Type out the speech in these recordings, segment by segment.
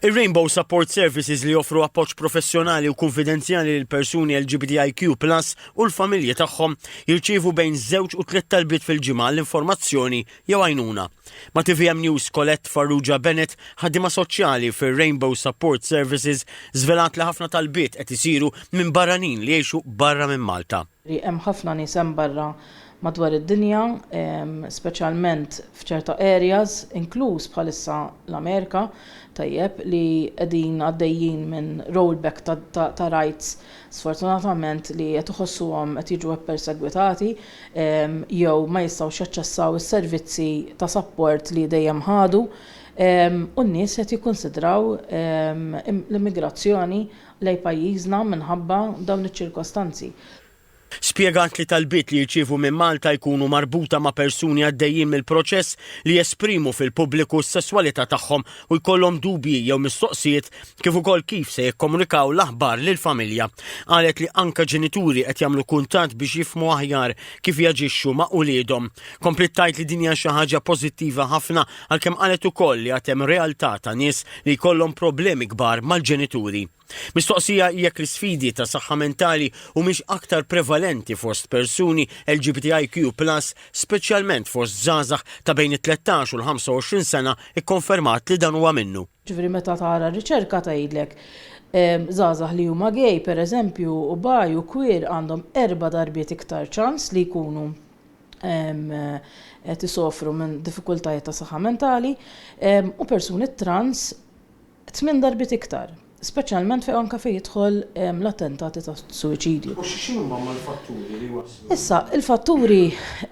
Ir-Rainbow Support Services li joffru appoġġ professjonali u kunfidenzjali lil persuni LGBTIQ+ u l-familji tagħhom jirċievu bejn żewġ u tliet talbiet fil-ġimgħa għall-informazzjoni jew għajnuna. Ma' TVM News Colette Farrugia Bennett, ħaddiema soċjali fir-Rainbow Support Services, żvelat li ħafna talbiet qed isiru minn barranin li jgħixu barra minn Malta. Hemm ħafna nies hemm barra madwar id-dinja, speċjalment f'ċerta areas, inkluż bħalissa l-Amerika, tajjeb, li qegħdin għaddejjin minn rollback ta' rights sfortunatament li qed iħossuhom qed jiġu ppersegwitati jew ma jistgħux jaċċessaw is-servizzi ta' sapport li dejjem ħadu u n-nies qed jikkunsidraw l-immigrazzjoni lejn pajjiżna minħabba dawn iċ-ċirkostanzi. Spjegat li talbiet li jirċievu minn Malta jkunu marbuta ma' persuni għaddejjin mill-proċess li jesprimu fil-pubbliku s-sesswalità tagħhom u jkollhom dubji jew mistoqsijiet kif ukoll kif se jikkomunikaw l-aħbar lill-familja. Qalet li anke ġenituri qed jagħmlu kuntatt biex jifhmu aħjar kif jaġixxu ma' uliedhom. Kompliet tgħid li din hija xi ħaġa pożittiva ħafna għalkemm qalet ukoll li għad hemm realtà ta' nies li jkollhom problemi kbar mal-ġenituri. Mistoqsija jekk l-isfidi ta' saħħa mentali humiex aktar prevalenti fost persuni LGBTIQ+, speċjalment fost żgħażagħ ta' bejn it-13 u l-25 sena ikkonfermat li dan huwa minnu. Ġifieri meta tara r-riċerka tgħidlek żgħażagħ li huma gay pereżempju u bi u queer għandhom erba' darbiet iktar ċans li jkunu qed isofru minn diffikultajiet ta' saħħa mentali u persuni trans Tminn darbiet iktar, speċjalment fejn anke fejn jidħol l-attentati ta' suwiċidju. U x'inhuma l-fatturi li jwasslu? Issa, il-fatturi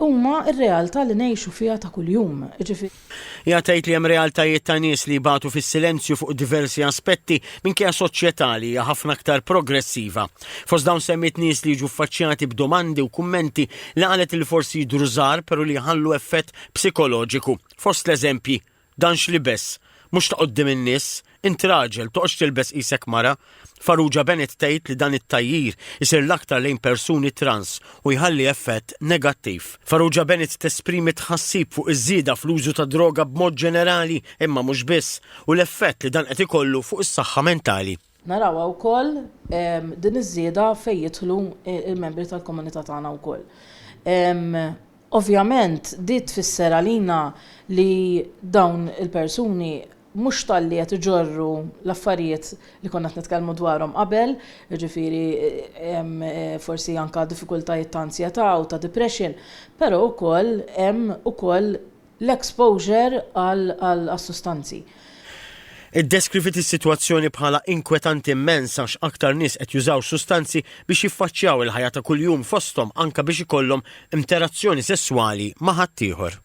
huma r-realtà li ngħixu fiha ta' kuljum, jiġifieri. Hija tgħid li hemm realtajiet ta' nies li jbatu fis-silenzju fuq diversi aspetti minkejja soċjetà li hija ħafna aktar progressiva. Fost dawn semmiet nies li jiġu ffaċċjati b'domandi u kummenti li qalet li forsi jidhru żgħar pero li jħallu effett psikoloġiku. Fost l-eżempji, Dan x'libes? Mhux ta' quddiem in-nies. Int raġel, toqgħodx tilbes qisek mara. Farrugia Bennett tgħid li dan it-tgħajjir isir l-aktar lejn persuni trans u jħalli effett negattiv. Farrugia Bennett tesprimi tħassib fuq iż-żieda fl-użu tad-droga b'mod ġenerali imma mhux biss, u l-effett li dan qed ikollu fuq is-saħħa mentali. Narawha wkoll din iż-żieda fejn jidħlu l-membri tal-komunità tagħna wkoll. Ovvjament di tfisser għalina li dawn il-persuni mhux talli qed iġorru l-affarijiet li konna qed nitkellmu dwarhom qabel, jiġifieri forsi anke diffikultajiet ta' ansjetà u ta' depression, però wkoll hemm ukoll l-exposure għas-sustanzi. Iddeskriviet is-sitwazzjoni bħala inkwetanti immens għax aktar nies qed jużaw sustanzi biex jiffaċċjaw il-ħajja ta' kuljum fosthom anke biex ikollhom imterazzjoni sesswali ma' ħaddieħor.